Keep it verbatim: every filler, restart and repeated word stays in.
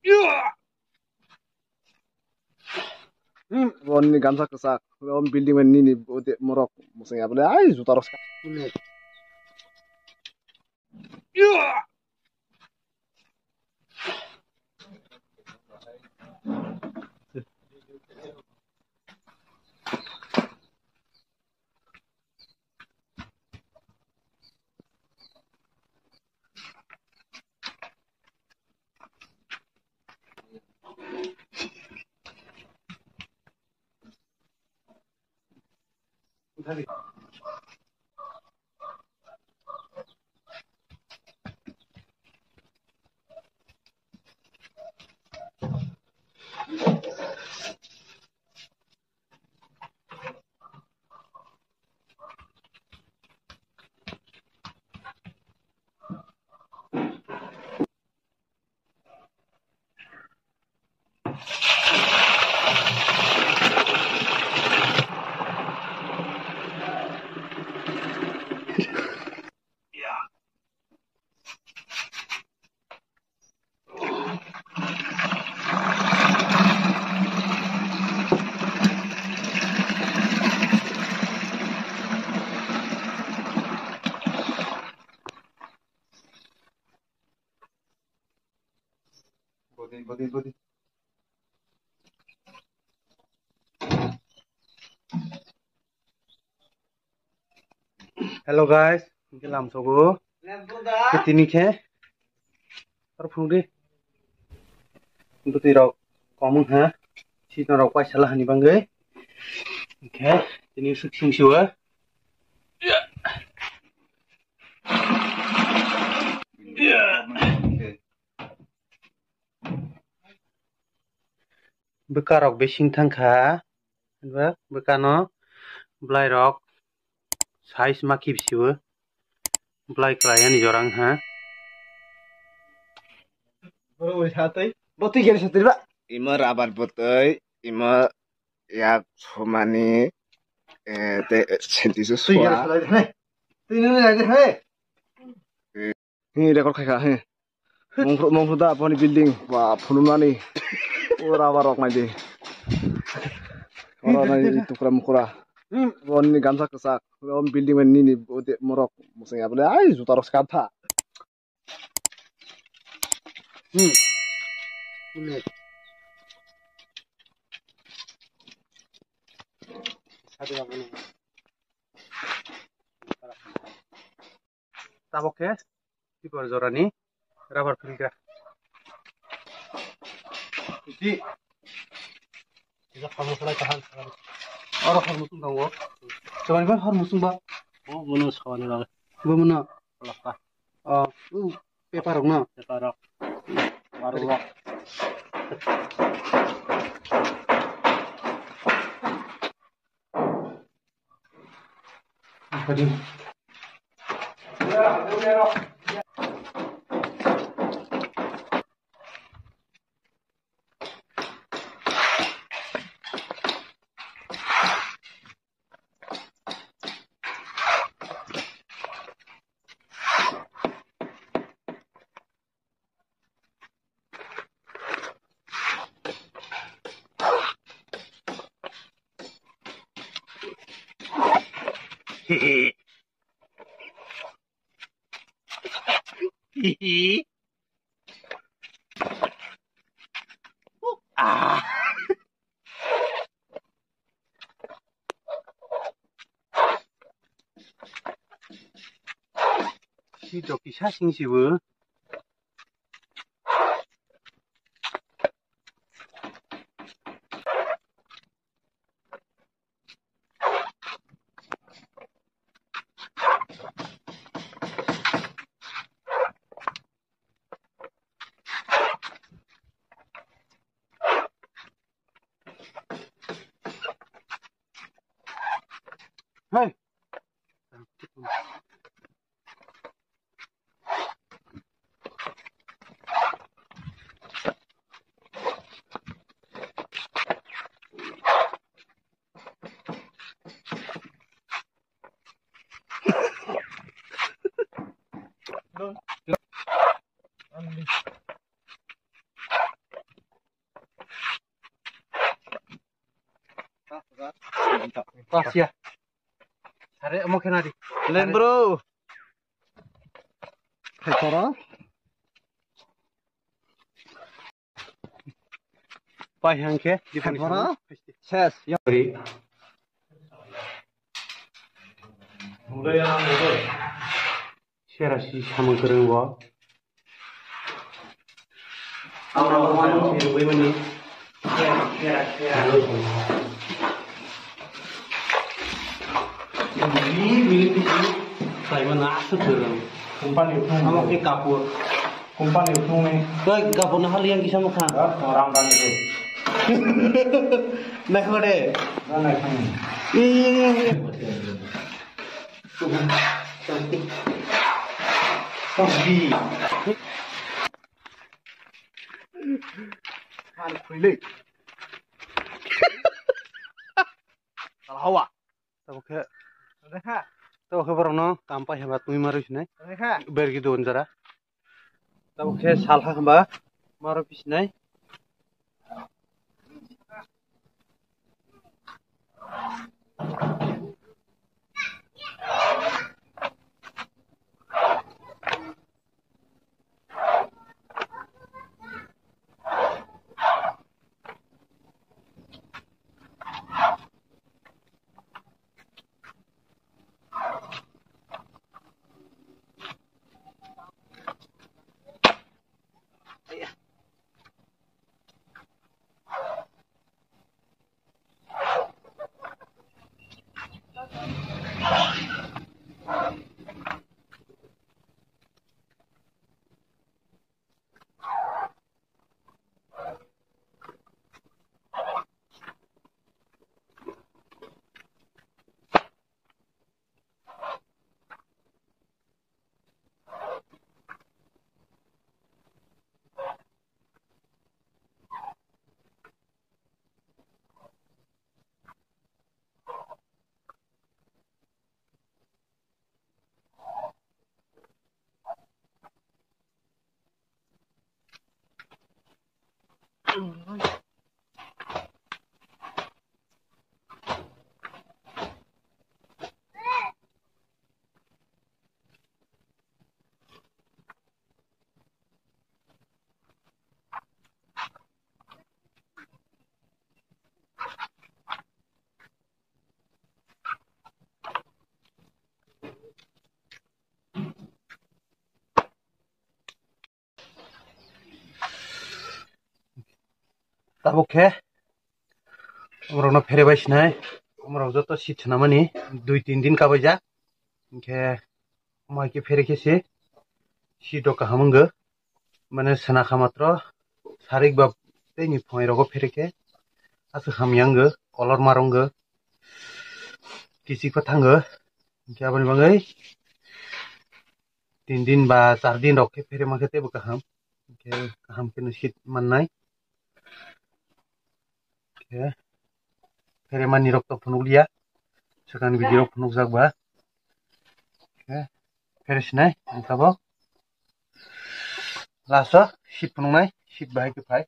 Hmm, bo nini gamsa kwchak, bo building bai nini bo de morok mwsang ya bole, ai juta rok sa. Bodi, bodi, bodi. Hello guys, hingke lamsogo. Tini khe. Ar phungdi. Bwtwi rok komung ha. Sino rok paisala hani bangwi. Hingke tini suk sing siwa. Bwkarok bising thangkha, bwkano bwlairok size ma kibisiwo, bwlai kwlai ani jora wngkha. Imo rubber bwtwi, imo yak somani, eh, tei senti se sua. Twi nini nai de, he. He, record khai kha, he. Mongphro, mongphro da, boni building, ba, phunumani. O rubber rok nai de. Oro nai tukra mukra. Boni gamsa kwchak, o building nini, o de, morok, mwsang ya bole, ai, juta rok skap tha. Hmm. Tabok khe tipor jorani rubber philka. Ji. Oro hor musung tongo. Sawani ba hor musung ba. Bo bono sawani ba. Bo bono. Lapa. Oh, uh, paper rok no. Paper rok. Baru rok. Ah. Si joki sa sing si bo. Hey. Pasia. Sare omo kena di. Len bro. Koro. Pai hangke di pon. Koro. Ses. Yori. Sera si samung kereng wo. Ang rok mano si rugui mani. Bili bili bili. Sai mana asuk kereng. Company utung. Amo ke kapur. Company utung ni. Koi kapur na hal yang kisah muka. Ram ram itu. Nah kau deh. Nah nah. Iya iya iya. Tabuk khe, tabuk khe borokno kam pai hwnba twi ma rw sinai. Bergi don jara. Tabuk khe salha hwnba ma rw phi sinai. Tabuk khe omorokno pherebai sinai, omorok joto seat swnamani dui tin din kabaijak, hinkhe omo hai khe phere khe se seat rok kaham wngkha. Mane swnakha matro sarik ba teini phonai rogo phere khe aswk hamya wngkha, kolor ma rwngkha, kichik pha thangkha. Hinkhe aboni bagwi tin din ba char din rok khe phere mankhe teibo kaham. Hinkhe kaham kheno seat mannai. Hinkhe phere manni rok to phunukliya, swkangni video rok phunukjak ba. Hinkhe phere sinai ang tabuk. Last o seat phunuknai, seat bahai khe phai.